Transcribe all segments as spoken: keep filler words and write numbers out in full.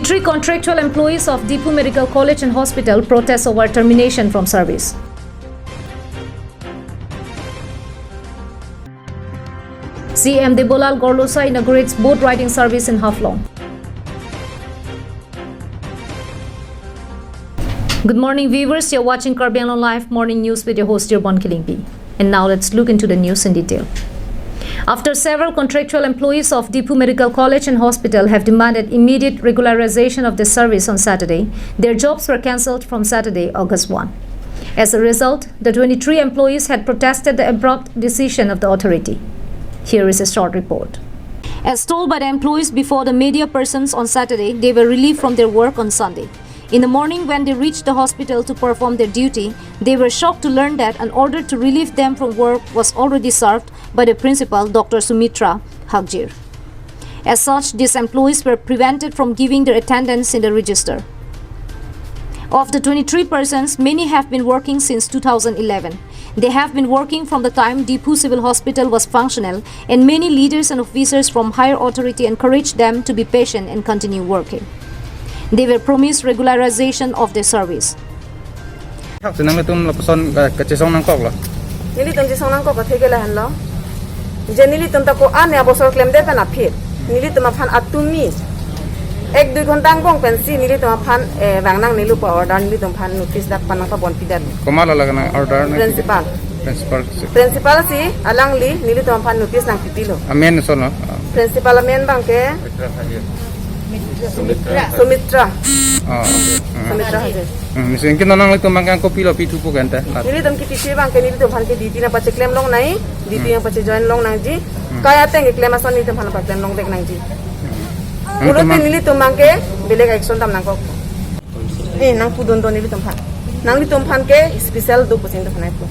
Three contractual employees of Diphu Medical College and Hospital protest over termination from service. C M Debolal Gorlosa inaugurates boat riding service in Haflong. Good morning, viewers. You're watching Karbi Anglong Live Morning News with your host, Dirbon Killingpi. And now let's look into the news in detail. After several contractual employees of Diphu Medical College and Hospital have demanded immediate regularization of their service on Saturday, their jobs were cancelled from Saturday, August one. As a result, the twenty-three employees had protested the abrupt decision of the authority. Here is a short report. As told by the employees before the media persons on Saturday, they were relieved from their work on Sunday. In the morning, when they reached the hospital to perform their duty, they were shocked to learn that an order to relieve them from work was already served by the principal, Doctor Sumitra Hakjir. As such, these employees were prevented from giving their attendance in the register. Of the twenty-three persons, many have been working since two thousand eleven. They have been working from the time Diphu Civil Hospital was functional, and many leaders and officers from higher authority encouraged them to be patient and continue working. They were promised regularization of their service. Thak si nanglitum lapuson, eh, kachesong nangkoklo. Nelitum chesong nangkok atheke lahenlo. Je nelitum ta ko-an abosor klemdet pen aphi. Nelitum aphan atumi ek dui ghonta angbong pensi nelitum aphan, eh, vang nangnelo pu order, nelitum aphan notice dak pen nangpabonpidetlo. Komat lo laga nang order nang? Principal. Principal si. Principal si alangli nelitum aphan notice nangpipilo. Amen sono. Principal amen abangke Sumitra. Sumitra. Oh. Hmm. Sumitra Hakjir. Hmm, misi ingkin nanglitum abangke kopilo pithu pu kenta. Nelitum ke pithu abangke nelitum aphan ke duty nangpacheklem longnang, duty nangpachejoin longnangji. Hmm. Kai ateng keklem ason nelitum aphan paklem longvek nangji. Hmm. Pulote nelitum abangke belek action dam nangkok. Eh, nangpudun do nelitum aphan. Nanglitum aphan ke special do pusi nelitum aphan nangpu.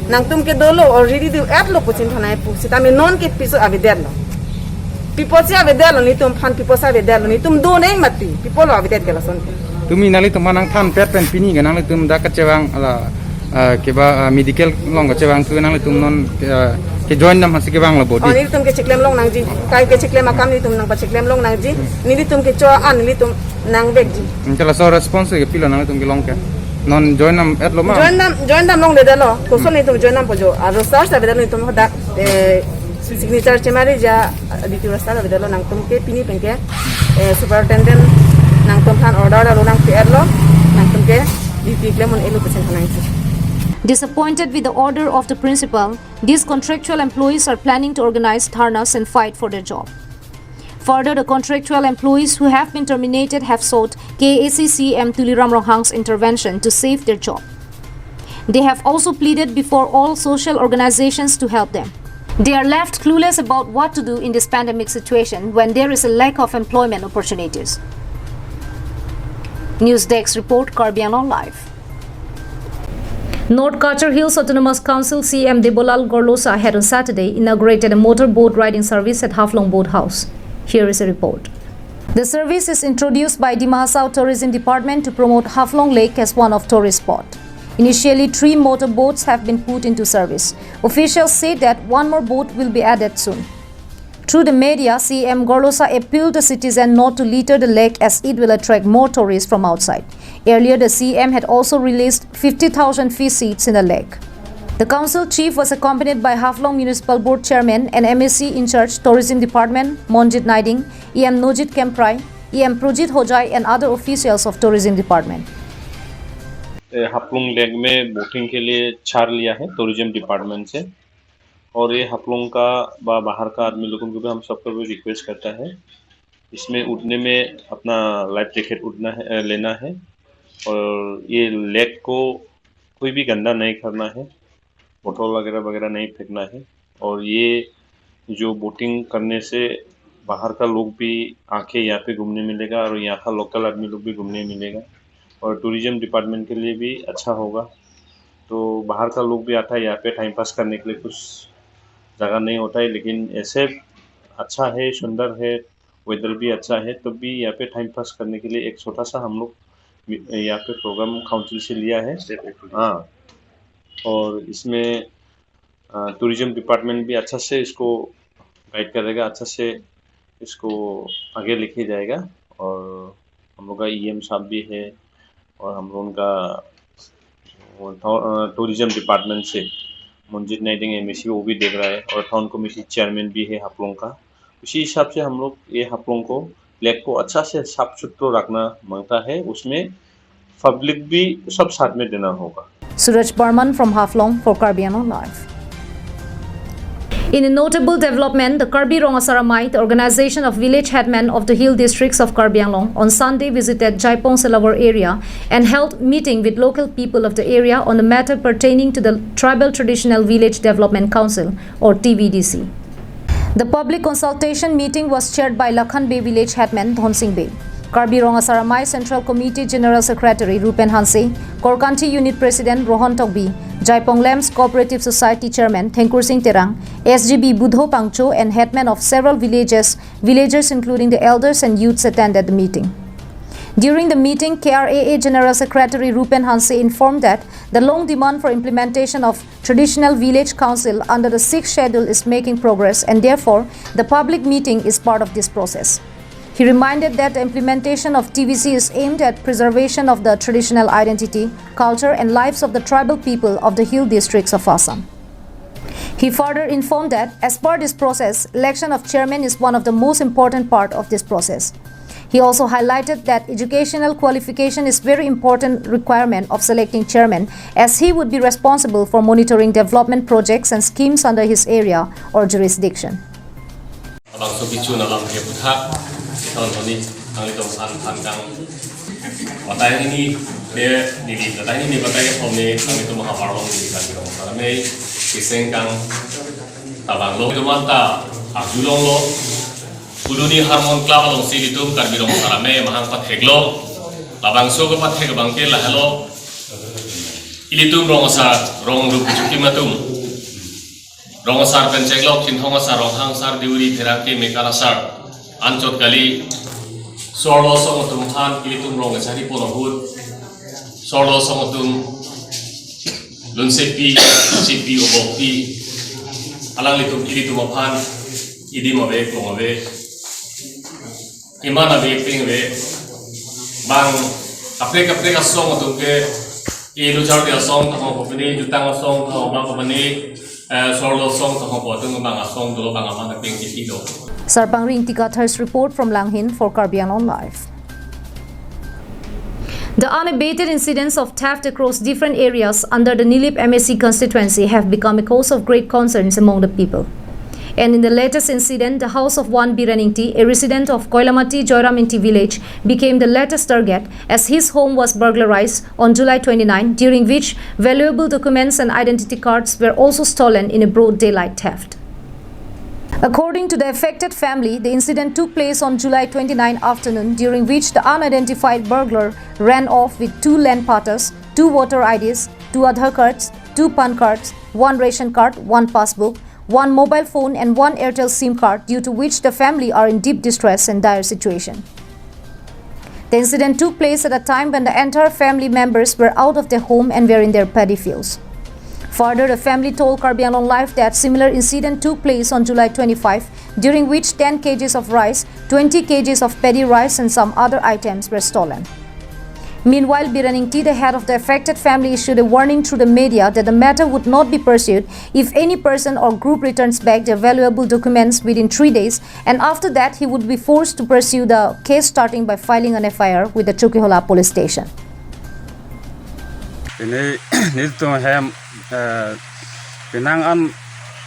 Nangtum ke dolo already do-etlo pusi nelitum aphan nangpu. Sitame non ke piso avedetlo. Pi apotsi avedetlo nelitum aphan, pi apotsi avedetlo, nelitum do nangji mati. Pi apotlo avedet ke lason ke. Tumi nanglitum aphan nangthanpet pen pini ke nanglitum dak kachevang ala, eh, keba, eh, medical along kachevangthu nanglitum non, eh, kejoin dam aphansi kevanglo bo Oh, dei? Nelitum kecheklem longnangji. Kai kecheklem akam nelitum nangpacheklem longnangji. Hmm. Nelitum kecho-an nelitum nangvekji. Hmm, laso response kepilo nanglitum kelong ke? Non join dam-etlo ma? Join dam, join dam longledetlo. Koson nelitum join dampo jo. Aro sir sabi nelitum hadak, eh, signature chemari ja, eh, duty roster avedetlo, nangtum ke pini pen ke, eh, superintendent nangtum aphan order dalo, nangpi-etlo, nangtum ke duty klem un-elo pusi nangji. Disappointed with the order of the principal, these contractual employees are planning to organize dharnas and fight for their job. Further, the contractual employees who have been terminated have sought K A A C C E M Tuliram Ronghang's intervention to save their job. They have also pleaded before all social organizations to help them. They are left clueless about what to do in this pandemic situation when there is a lack of employment opportunities. News Desk Report, Karbi Anglong Live. North Cachar Hills Autonomous Council C M Debolal Gorlosa had on Saturday inaugurated a motor boat riding service at Haflong Boat House. Here is a report. The service is introduced by Dima Hasao Tourism Department to promote Haflong Lake as one of tourist spot. Initially, three motor boats have been put into service. Officials say that one more boat will be added soon. Through the media, C M Gorlosa appealed the citizen not to litter the lake as it will attract more tourists from outside. Earlier, the C M had also released fifty thousand fish seeds in the lake. The council chief was accompanied by Haflong Municipal Board Chairman and M A C in charge Tourism Department, Monjit Naiding, E M Nojit Kemprai, E M Projit Hojai and other officials of Tourism Department. ए, हाफलोंग लेक में बोटिंग के लिए चार्ज लिया है tourism department से। और ये हाफलोंग का बा-, बाहर का आदमी लोगों को भी हम सबको भी रिक्वेस्ट करता है, इसमें उठने में अपना लाइफ जैकेट उठना है, अ, लेना है। और ये लेक को कोई भी गंदा नहीं करना है, बोतल वगैरह वगैरह नहीं फेंकना है। और ये जो बोटिंग करने से बाहर का लोग भी आके यहाँ पे घूमने मिलेगा और यहाँ का लोकल आदमी लोग भी घूमने मिलेगा और टूरिज्म डिपार्टमेंट के लिए भी अच्छा होगा। तो बाहर का लोग भी आता है यहाँ पे टाइम पास करने के लिए, कुछ जगह नहीं होता है, लेकिन ऐसे अच्छा है, सुंदर है, वेदर भी अच्छा है, तब भी यहाँ पे टाइम पास करने के लिए एक छोटा सा हम लोग यहाँ पे प्रोग्राम काउंसिल से लिया है। हाँ, और इसमें, अ, टूरिज्म डिपार्टमेंट भी अच्छा से इसको गाइड करेगा, अच्छा से इसको आगे लेके जाएगा। और हम लोग का ईएम साहब भी है और हम लोगों का, अ, टू-, अ, टूरिज्म डिपार्टमेंट से मंजीत नाइडिंग एमएसी वो भी देख रहा है और टाउन कमेटी चेयरमैन भी है हाफलोंग का। उसी हिसाब से हम लोग ये हाफलोंग को, लेक को अच्छा से साफ सुथरा रखना मांगता है, उसमें पब्लिक भी सब साथ में देना होगा। Suraj Barman from Haflong for Karbi Anglong Live. In a notable development, the Karbi Rong Asar Amei, the organization of village headmen of the hill districts of Karbi Anglong, on Sunday visited Jaipong Selawar area and held meeting with local people of the area on the matter pertaining to the Tribal Traditional Village Development Council or T V D C. The public consultation meeting was chaired by Lakhan Bey village headman Dhonsing Bey, Karbi Rong Asar Amei Central Committee General Secretary Rupen Hanse, Korkanthi Unit President Rohan Tokbi, Jaipong Lamps Cooperative Society Chairman Thengkur Sing Terang, S G B Budho Pangcho and headman of several villages, villagers including the elders and youths attended the meeting. During the meeting, K R A A General Secretary Rupen Hanse informed that the long demand for implementation of Traditional Village Council under the sixth schedule is making progress and therefore the public meeting is part of this process. He reminded that the implementation of T V C is aimed at preservation of the traditional identity, culture and lives of the tribal people of the hill districts of Assam. He further informed that as per this process, election of chairman is one of the most important part of this process. He also highlighted that educational qualification is very important requirement of selecting chairman, as he would be responsible for monitoring development projects and schemes under his area or jurisdiction. Abang so bichu na lam ke puthak, ton toni, ang itom an an kang. Batai ni, de, ni, ni, batai ni, ni, batai ke pom ni, ang itom ha parlong ni, kan, itom, salamai, kiseng kang, tabang lo, itom anta, ajulong lo, Kuluni Harmon Club alongsi ilitum Karbi Rong Asar Amei mahang patheklo. Labangso kepathek abang ke lahelo. Ilitum Rong Asar, Rong Rup Chukim atum. Rong Asar pen cheklok, Chinthong Asar, Ronghang Asar, Deuri, Pherangke, Mekar Asar. Anchot kali, Sorlo Asong atum aphan ilitum rong kachari pon ahut. Sorlo Asong atum lunsepi, sipi, obokpi, alanglitum ilitum aphan idim ave, klong ave, iman ave, ping ave, bang kaprek kaprek asong atum ke, ilu charli asong tahong papani, jutang asong tahong bang papani, eh, Sorlo Asong tahong patung bang asong dolo, bang aman ping kipi do. Sarpangri Ingti Kathar's report from Langhin for Karbi Anglong Live. The unabated incidents of theft across different areas under the Nilip M A C constituency have become a cause of great concerns among the people. And in the latest incident, the house of one Biren Ingti, a resident of Koilamati Joyram Ingti village, became the latest target as his home was burglarized on July twenty-nine, during which valuable documents and identity cards were also stolen in a broad daylight theft. According to the affected family, the incident took place on July twenty-nine afternoon, during which the unidentified burglar ran off with two land pattas, two voter I Ds, two Aadhaar cards, two PAN cards, one ration card, one passbook, one mobile phone and one Airtel SIM card, due to which the family are in deep distress and dire situation. The incident took place at a time when the entire family members were out of their home and were in their paddy fields. Further, the family told Karbi Anglong Live that similar incident took place on July twenty-five, during which ten K Gs of rice, twenty K Gs of paddy rice and some other items were stolen. Meanwhile, Biren Ingti, the head of the affected family, issued a warning through the media that the matter would not be pursued if any person or group returns back their valuable documents within three days, and after that, he would be forced to pursue the case, starting by filing an F I R with the Chokihola police station. Pini nelitum hem, eh, penang an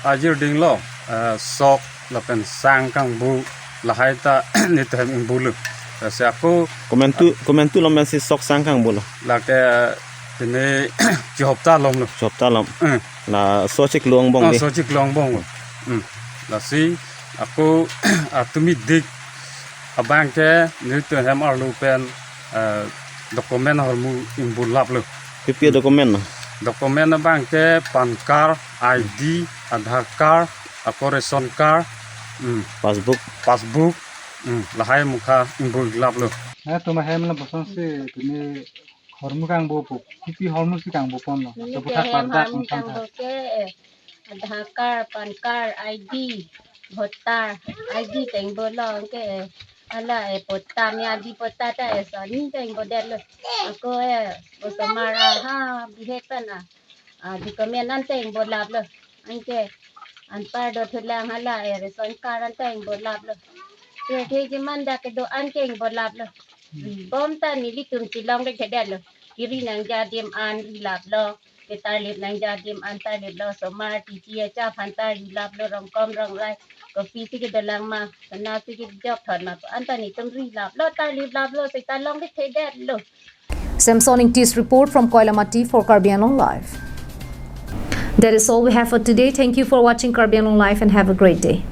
ajir dinglo, eh, sok lapen sang kangbu lahai ta nelitum hem ingbulo. Lasi ako komentu, komentu lo pensi sok sang kangbulo. Lake pini chihopta lomlo. Chihopta lom. Eh. Laso chiklo angbong. Oh, di. Laso chiklo angbong. Hmm. Lasi ako atumi dik abang ke nelitum hem arlo pen, eh, document ahormu ingbulaplo. Pi pi document na? Document abang ke PAN card, I D, Aadhaar card, ako ration card, hmm, passbook. Passbook, hmm, lahai mukha ingbulaplo. Eh, tuma hem labangso si tumi hormu kangbupo, pi pi hormu si kangbuponlo. Nelitum hem hormu kangbu ke, eh, Aadhaar card, PAN card, I D, voter I D tengbulo ke, eh, Hala e patta, me adi patta ta eson an ta ingbo detlo. Ako e osomar aha bihek ta na, ah, document an ta ingbo laplo. Anke anpar do thulang hala e ration card an ta ingbo laplo. Kethe keman dak kedo-an ke ingbo laplo. Bom ta nelitum chelong le thedetlo. Kiri nangji adim an ri laplo. Ketarlip nangji adim an tarliplo. Osomar titi acha aphan ta ri laplo. Rongkom rongrai, kopi si kedolang ma, sana si kejok thot ma, an ta netum ri laplo, tarlip laplo, seta long le thedetlo. Samson Ingti's report from Koilamati for Karbi Anglong Live. That is all we have for today. Thank you for watching Karbi Anglong Live and have a great day.